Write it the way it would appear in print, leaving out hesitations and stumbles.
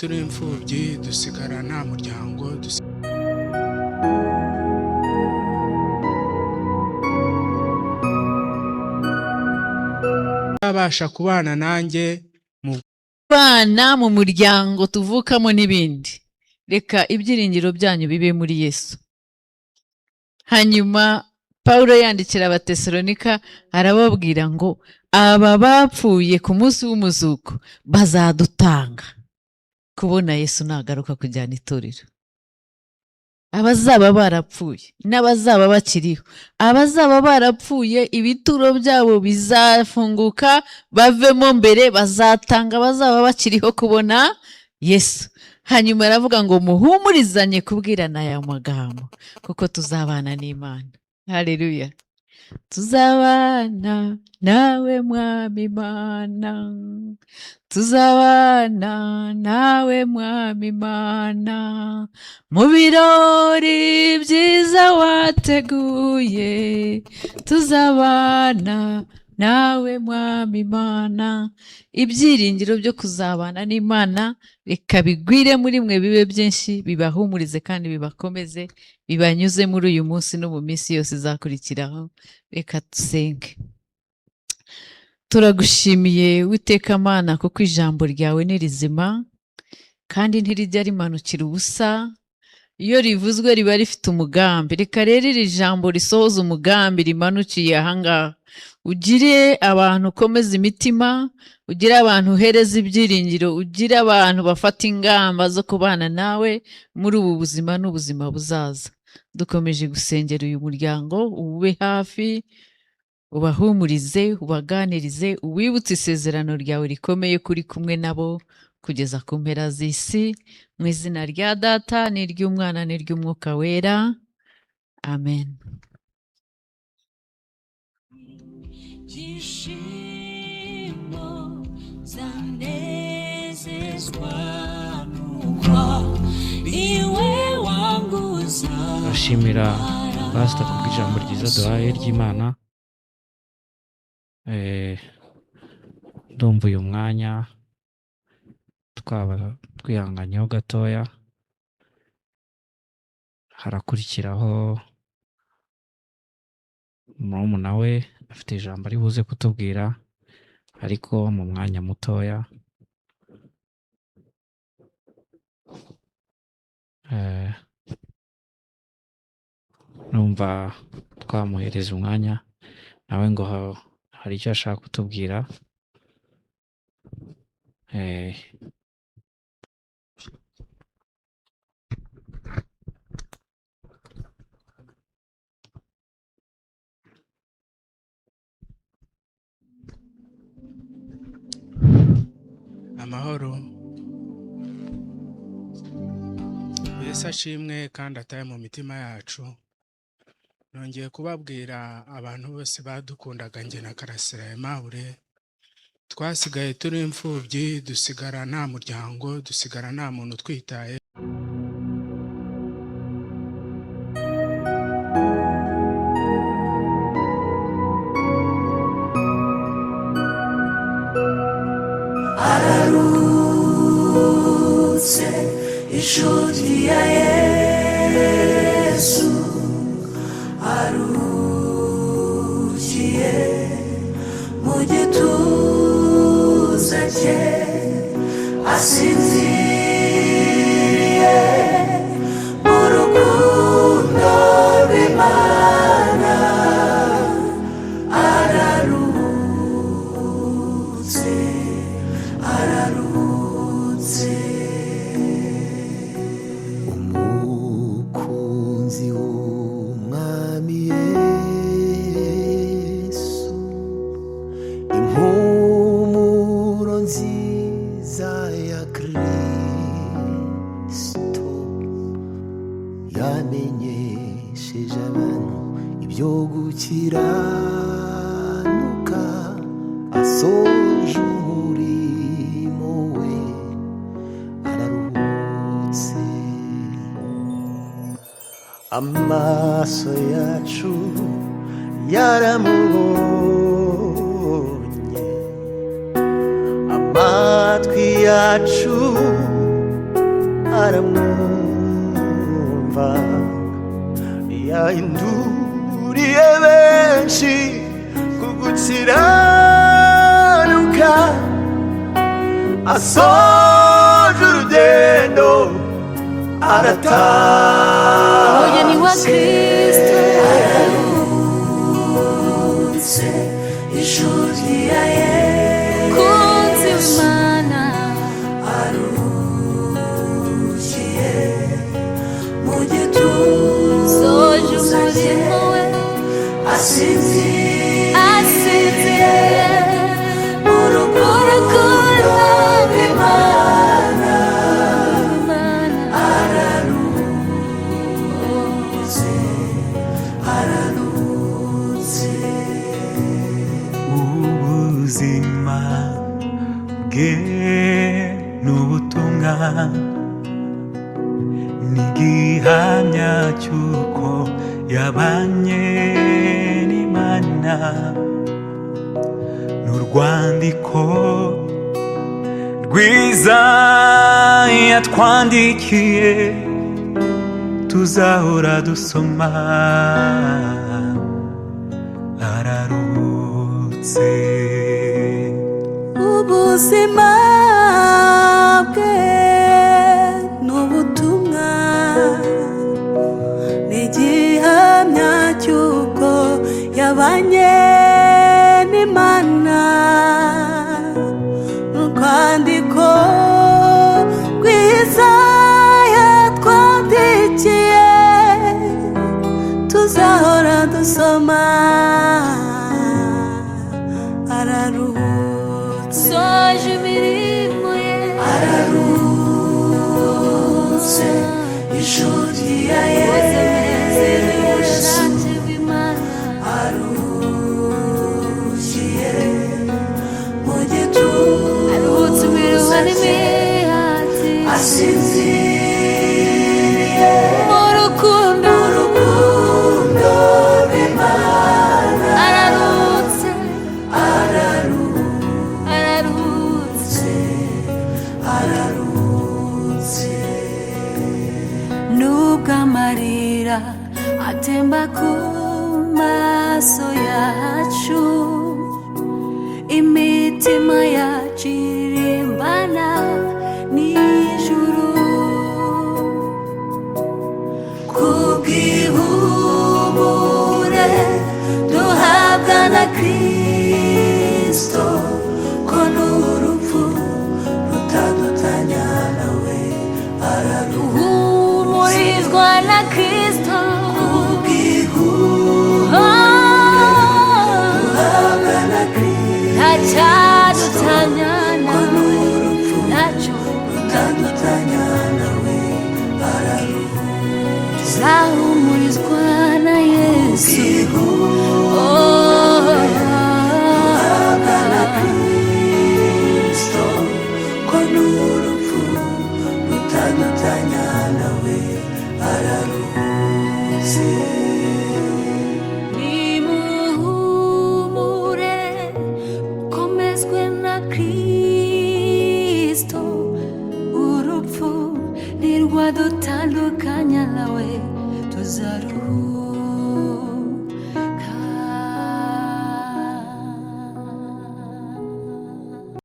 turi imfubyi, dusigara nta muryango. Abasha kubana nanjye mu Bana mu muryango tuvukamo n'ibindi, reka ibyiringiro byanyu bibe muri Yesu. Hanyuma Pawulo yandikira Abatesalonika arababwira ngo aba bapfuye ku munsi w'umuzuko bazadutanga kubona Yesu nagaruka kujyana itorero. Abazaba barapfuye n'abazaba bakiriho, abazaba barapfuye ibituro byabo bizafunguka bavemo mbere, bazatanga abazaba bakiriho kubona Yesu. Hanyuma aravuga ngo muhumurizanye kubwirana aya magambo, kuko tuzabana n'Imana. Haleluya! Tuzabana nawe Mwami Imana, tuzabana nawe Mwami Imana, mu birori byiza wateguye, tuzabana nawe Mwami Imana. Ibyiringiro byo kuzabana n'Imana reka bigwire muri mwe, bibe byinshi, bibahumurize kandi bibakomeze, bibanyuze muri uyu munsi no mu minsi yose izakurikiraho. Reka dusenge. Turagushimiye Witeka Mana, kuko ijambo ryawe ni rizima kandi ntirijya rimanukira ubusa. Iyo rivuzwe riba rifite umugambi. Reka rero iri jambo risohoze umugambi rimanukiye ahangaha. Ugire abantu ukomeza imitima, ugire abantu uhereza ibyiringiro, ugire abantu bafata ingamba zo kubana nawe muri ubu buzima n'ubuzima buzaza. Dukomeje gusengera uyu muryango, ube hafi, ubahumurize, ubaganirize, uwibutse isezerano ryawe rikomeye kuri kumwe nabo kugeza ku mpera z'isi, mu izina rya Data n'iry'Umwana n'iry'Umwuka Wera, amen. Byishimo zanezezwa nuko niwe wanguza. Turashimira Pasita kubw'ijambo ryiza duhaye ry'Imana. Ndumva uyu mwanya twaba twihanganyeho gatoya, harakurikiraho murumuna we afite ijambo ari buze kutubwira, ariko mu mwanya mutoya. Numva twamuhereza umwanya nawe ngo hari icyo ashaka kutubwira. Amahoro. Yesu ashimwe kandi ataye mu mitima yacu. Nongeye kubabwira abantu bose badukundaga, njye na Karasira Aimable twasigaye turi imfubyi, dusigara nta muryango, dusigara nta muntu utwitaye. Araruhutse inshuti ya Yesu, aruhukiye mu gituza cye, asinziriye mu rukundo rw'Imana. Araruhutse, araruhutse. Umukunzi w'Umwami Yesu, impumuro nziza ya Kristo, yamenyesheje abantu ibyo gukiranuka, asoje umurimo we, araruhutse. Amaso yacu yaramubonye, amatwi yacu Baramwumva, yahinduriye benshi ku gukiranuka. Asoje urugendo, Umugeni wa aratashye. Kristo aruhutse, inshuti ya Yesu, kunzi w'Imana, aruhukiye mu gituza cye, asinziriye asinziriye mu rukundo rw'Imana. Araruhutse, araruhutse. Ubuzima bwe n'ubutumwa ni igihamya cy'uko yabanye n'Imana, n'urwandiko rwiza yatwandikiye tuzahora dusoma. Araruhutse. Ubuzima bwe n'ubutumwa ni igihamya cy'uko yabanye n'Imana, urwandiko rwiza yatwandikiye tuzahora dusoma. Araruhutse, soje imirimo ye, Araruhutse, inshuti ya Yesu, aruhukiye mu gituza cye, asinziriye mu rukundo urukundo rw'Imana. Araruhutse, Araruhutse, araruhutse, araruhutse. Nubwo amarira atemba ku maso yacu, imitima yacu irimbana n'ijuru. Kubw'ihumure duhabwa na Kristo, ko n'urupfu rutadutanya nawe. Araruhutse. Uhumurizwa na Kristo. Kubw'ihumure duhabwa na Kristo, Ntacyadutanya ko nawe, n'urupfu ntacyo rutadutanya nawe. Araruhutse. Tuzahumurizwa na Yesu. Kubw'ihumure Oh, duhabwa na Kristo, ko n'urupfu rutadutanya nawe. Araruhutse. Nimuhumure, mukomezwe na Kristo, urupfu ntirwadutandukanya.